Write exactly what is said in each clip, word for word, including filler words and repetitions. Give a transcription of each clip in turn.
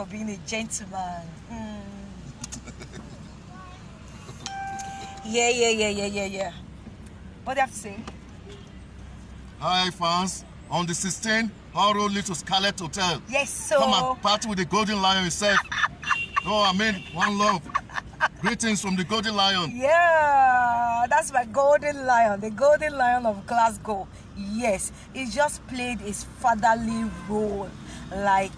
for being a gentleman. Mm. Yeah, yeah, yeah, yeah, yeah, yeah. What do you have to say? Hi, fans. On the sixteenth, Hall Road leads to Scarlet Hotel. Yes, so Come and party with the Golden Lion himself. No, I mean, one love. Greetings from the Golden Lion. Yeah, that's my Golden Lion, the Golden Lion of Glasgow. Yes, he just played his fatherly role like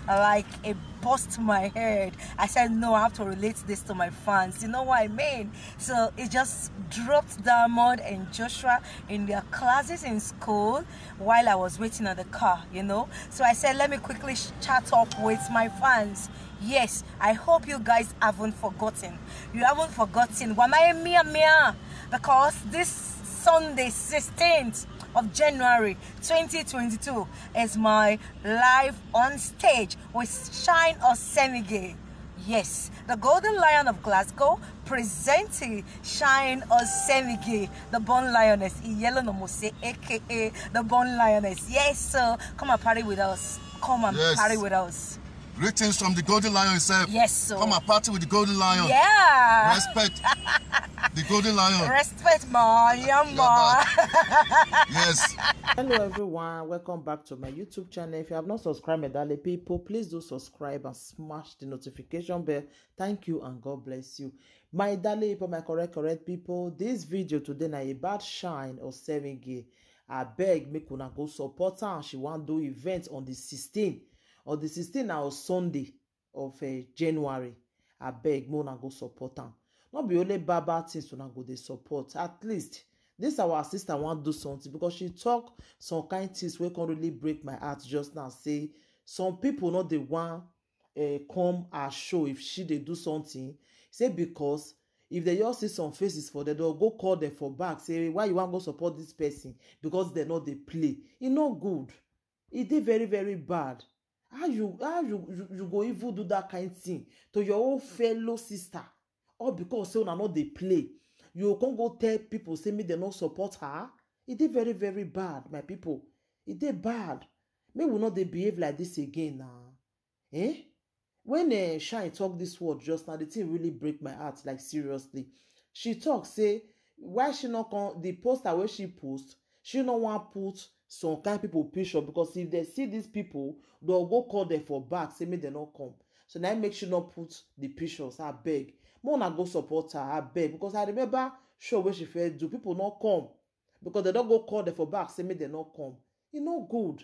like a bust my head. I said, "No, I have to relate this to my fans." You know what I mean? So he just dropped Diamond and Joshua in their classes in school while I was waiting on the car, you know. So I said, "Let me quickly sh- chat up with my fans." Yes, I hope you guys haven't forgotten. You haven't forgotten. Wamae Mia Mia, because this Sunday, sixteenth of January twenty twenty-two, is my live on stage with Shine Osemige. Yes, the Golden Lion of Glasgow presenting Shine Osemige, the Born Lioness, Iyelo Nomose, A K A the Born Lioness. Yes, so come and party with us. Come and Yes. party with us. Greetings from the Golden Lion himself. Yes, so Come and party with the Golden Lion. Yeah. Respect. The Golden Lion. Respect, ma. Yeah, ma. Yes. Hello everyone, welcome back to my YouTube channel. If you have not subscribed, my darling people, please do subscribe and smash the notification bell. Thank you and God bless you. My darling people, my correct, correct people, this video today na about Shine Osemige. I beg make una go support her. She wan do event on the sixteenth. On the sixteenth na on Sunday of uh, January. I beg make una go support am. No be only bad bad things una go dey support. At least this our sister wan do something, because she talk some kind things wey come really break my heart just now. Say some people no dey wan uh, come her show if she dey do something. Say because if they just see some faces for them, they'll go call them for back. Say, "Why you wan go support this person?" Because they no dey play. E no good. E dey very, very bad. How you how you, you you go even do that kind thing to your own fellow sister? All because say una no dey play. You come go tell people say make dem no support her. E dey very, very bad, my people. E dey bad. Make we no dey behave like this again now. Eh? When uh, Shine talk this word just now, the thing really break my heart, like, seriously. She talk say why she no come the poster wey she post, she no wan put some kind people picture, because if they see these people, they'll go call them for back, say make dem no come. So now make she no put the pictures. I beg, make una go support her. I beg, because I remember show wey she first do, people no come because they don go call them for back, say make dem no come. E no good.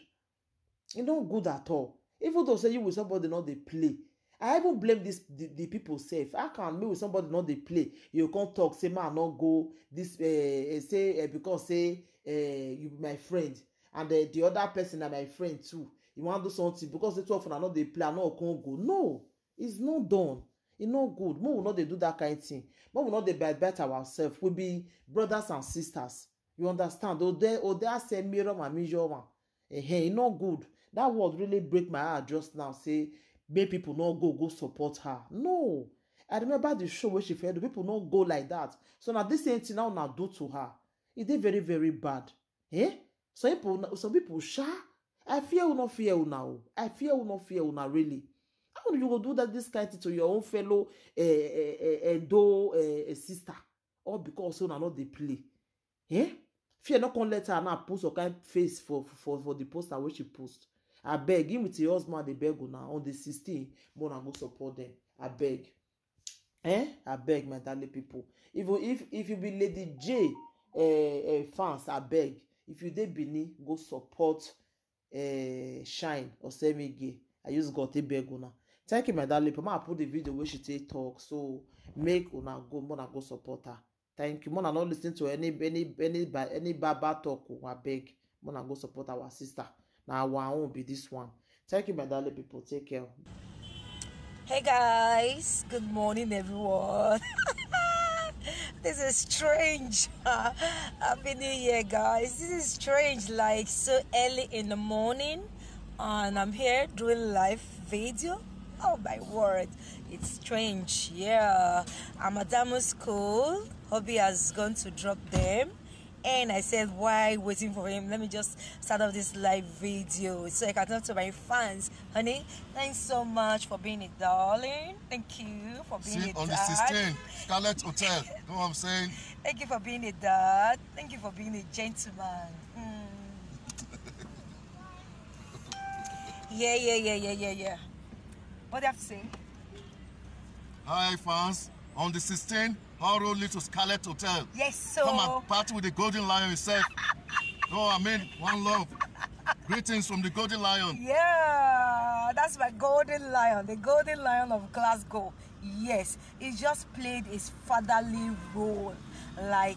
E no good at all. Even though say you with somebody no dey play, I even blame this the, the people sef. How can me with somebody no dey play? You come talk say man no go this uh, say uh, because say uh, you be my friend, and uh, the other person na my friend too. You wan do something because the two of una no dey play, I no come go. No, it's not done. E no good. Make we no dey do that kind thing. Make we no dey bite bite ourselves. We be brothers and sisters. You understand? Ode ode ase miro ma mi yo ma. Eh, e no good. That word really break my heart just now. Say make people no go go support her. No. I remember the show where she fed. People no go like that. So now this same thing now na do to her. E dey very, very bad. Eh? Some people, some people sha. I fear you no fear you now. I fear you no fear you now, really. How you go do that this kind thing to your own fellow eh, eh, eh, Edo eh, eh, sister? All because una no dey play. Eh? Fear no come let her now post her kind face for for for the poster wey she post. I beg him with your husband dey beg una on the sixteen, make una go support them. I beg. Eh? I beg, my darling people. Even if if you be Lady J uh, uh, fans, I beg. If you dey Benin, go support uh, Shine Osemige. I use God take beg una. Thank you, my darling people. Ma put the video where she take talk, so make una go, una go support her. Thank you. Mona not listen to any any any bad any bad bad talk. Oh, I beg. Mona go support our sister. Now our own be this one. Thank you, my darling people. Take care. Hey guys, good morning everyone. This is strange. Happy New Year, guys. This is strange, like so early in the morning, and I'm here doing live video. Oh my word, it's strange. Yeah, I'm at Damu school. Hubby has gone to drop them. And I said, why waiting for him? Let me just start off this live video so I can talk to my fans. Honey, thanks so much for being a darling. Thank you for being See, a on dad. The sixteen, Scarlett Hotel. You know what I'm saying? Thank you for being a dad. Thank you for being a gentleman. Mm. Yeah, yeah, yeah, yeah, yeah, yeah. What do you have to say? Hi, fans. On the sixteen, Hall Road leads to Scarlett Hotel. Yes, so come and party with the Golden Lion himself. No, I mean, one love. Greetings from the Golden Lion. Yeah, that's my Golden Lion, the Golden Lion of Glasgow. Yes, he just played his fatherly role like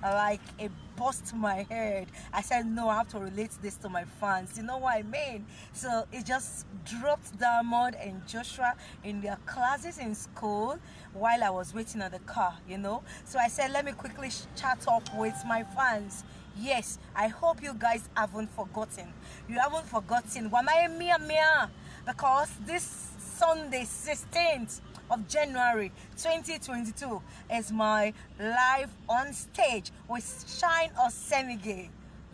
like a bust my head. I said, no, I have to relate this to my fans. You know what I mean? So it just dropped Diamond and Joshua in their classes in school while I was waiting on the car, you know. So I said, let me quickly sh- chat up with my fans. Yes, I hope you guys haven't forgotten. You haven't forgotten. Wamae Mia Mia, because this Sunday, sixteenth of January twenty twenty-two, is my live on stage with Shine Osemige.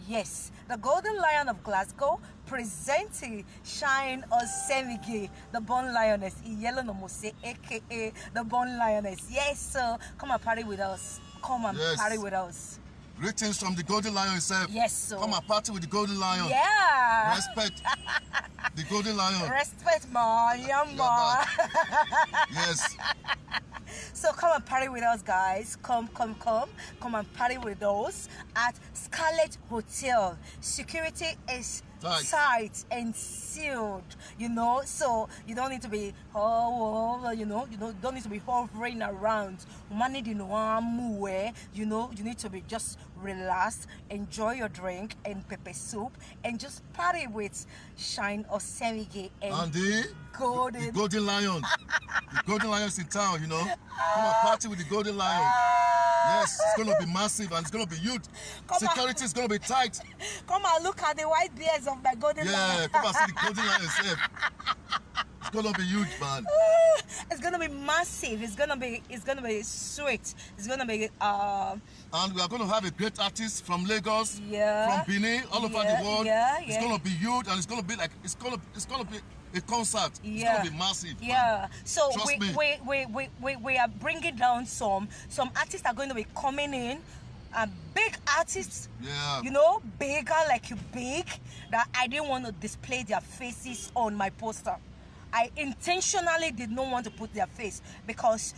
Yes, the Golden Lion of Glasgow presenting Shine Osemige, the Born Lioness, Iyelo no Mose, A K A the Born Lioness. Yes, so come and party with us. Come and Yes. party with us. Greetings from the Golden Lion himself. Yes, so. Come and party with the Golden Lion. Yeah. Respect the Golden Lion. Respect, ma. Yeah, ma. Yes. So come and party with us, guys. Come, come, come. Come and party with us at Scarlett Hotel. Security is Tight. tight and sealed, you know, so you don't need to be, oh, oh, oh, you know, you don't, don't need to be hovering around. Money, you know, you know, you need to be just relaxed, enjoy your drink and pepper soup, and just party with Shine Osemige and, And the, Golden. the Golden Lion. The Golden Lion is in town, you know. Come and party with the Golden Lion. Yes, it's gonna be massive and it's gonna be huge. Come and Security is gonna be tight. Come and look at the white beards of my Golden Yeah, Lion. Come and see the Golden Lion himself. It's gonna be huge, man. It's gonna be massive. It's gonna be it's gonna be sweet. It's gonna be uh And we are gonna have a great artist from Lagos, Yeah. from Benin, all over Yeah, the world. yeah, It's yeah. gonna be huge and it's gonna be like it's gonna it's gonna be a concert. It's Yeah. gonna be massive, man. Yeah. So Trust we, me. we, we, we, we, we are bringing down some some artists are going to be coming in. Uh, big artists, Yeah. you know, bigger like you big. That I didn't want to display their faces on my poster. I intentionally did not want to put their face because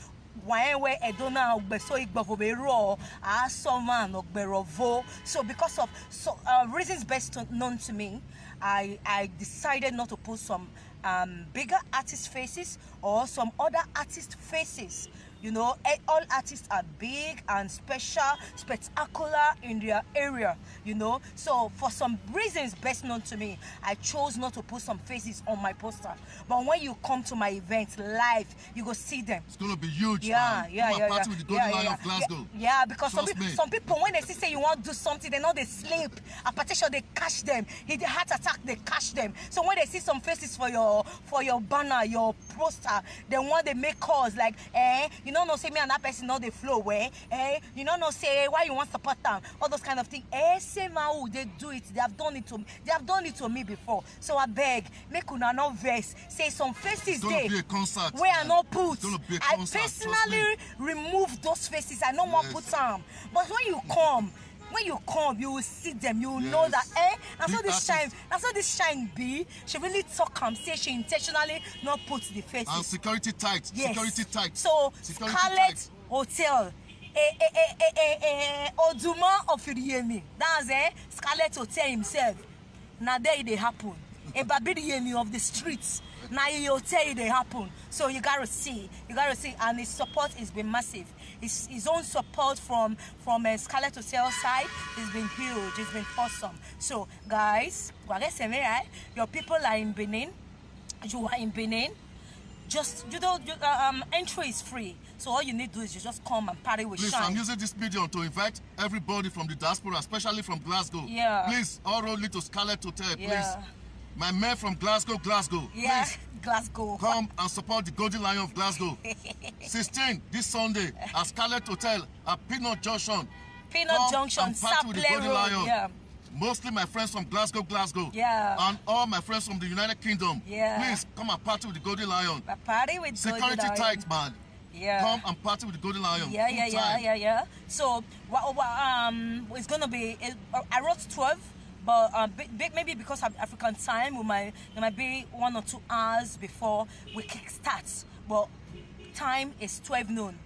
why we Edona Ogbeso Igbovobero, Asoman Ogberovo. So because of so uh, reasons best to, known to me, I I decided not to put some um, bigger artist faces or some other artist faces. You know, eh, all artists are big and special, spectacular in their area. You know, so for some reasons best known to me, I chose not to put some faces on my poster. But when you come to my event live, you go see them. It's gonna be huge, Yeah, man. yeah, Come and yeah, party yeah. with the Golden Yeah, Lion yeah, of Glasgow. yeah. Yeah, because some, Trust peop- me. some people, when they see say you want to do something, they know they sleep. Hypertension, they catch them. He the heart attack, they catch them. So when they see some faces for your for your banner, your poster, they want they make calls like, eh, you know, no say me and that person know the flow where, eh, you know, no say why you want support them, all those kind of things. Eh, say ma who they do it. They have done it to me. They have done it to me before. So I beg, make una no vex. Say some faces It's gonna day be a concert, where I man. no put. It's gonna be a I concert, trust personally me. remove those faces. I no want Yes. put them. But when you come, when you come, you will see them. You will know Yes. that eh, that's Big how this artist. shine. That's how this shine be. She really talk am say she intentionally not put the faces. And security tight. Yes. Security tight. So Security Scarlett tight. Hotel, eh, eh, eh, eh, eh, eh, Oduma of Iriemi. That's eh, Scarlett Hotel himself. Na there e dey happen. A Babidi Yemi of the streets. Na e hotel e dey happen. So you gotta see, you gotta see, and his support has been massive. His, his own support from from uh, Scarlett Hotel side has been huge. It's been awesome. So guys, Gwage Semere, your people are in Benin. You are in Benin. Just you don't. You, uh, um, entry is free. So all you need to do is you just come and party with Please, Shine. I'm using this medium to invite everybody from the diaspora, especially from Glasgow. Yeah. Please, all road lead to Scarlett Hotel, please. Yeah. My men from Glasgow, Glasgow, Yeah, please Glasgow. come and support the Golden Lion of Glasgow. sixteen this Sunday at Scarlett Hotel at Peanut Junction. Peanut Come Junction, and party with the Sapele Golden Road. Lion. Yeah. Mostly my friends from Glasgow, Glasgow. Yeah. And all my friends from the United Kingdom. Yeah. Please come and party with the Golden Lion. But party with Security Golden Lion. Tight, man. Yeah. Come and party with the Golden Lion. Yeah, Full yeah, yeah, time. yeah, yeah. So, well, well, um, it's gonna be. It, I wrote twelve, but uh, big, big, maybe because of African time, we might there might be one or two hours before we kick start. But time is twelve noon.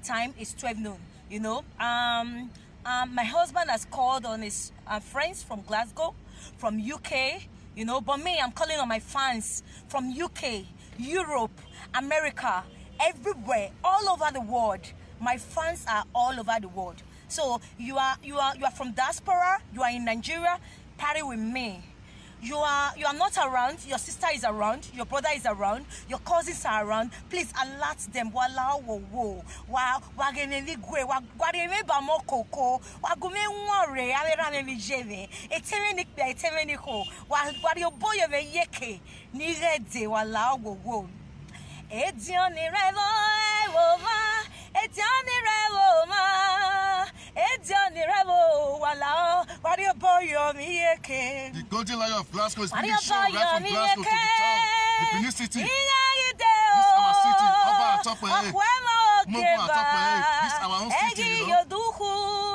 Time is twelve noon. You know. Um, um, my husband has called on his uh, friends from Glasgow, from U K. You know, but me, I'm calling on my fans from U K, Europe, America, everywhere, all over the world. My fans are all over the world. So you are you are you are from diaspora. You are in Nigeria. Party with me. You are you are not around. Your sister is around. Your brother is around. Your cousins are around. Please alert them. Wala wo wo. Wa wa gene ni gwe. Wa wa gene ba mo koko. Wa gume nwore. Ame ra me mi jeve. Eteme ni pe eteme ni ko. Wa wa yo boyo me yeke. Ni rede wala wo wo. Edioni revo evo ma. Edioni revo ma. Edioni revo wala. Wa yo boyo mi yeke. The Golden Lion of Glasgow is bringing show right from Glasgow to the town, the Benin City. This our city, Oba Atope. This our own city, you know.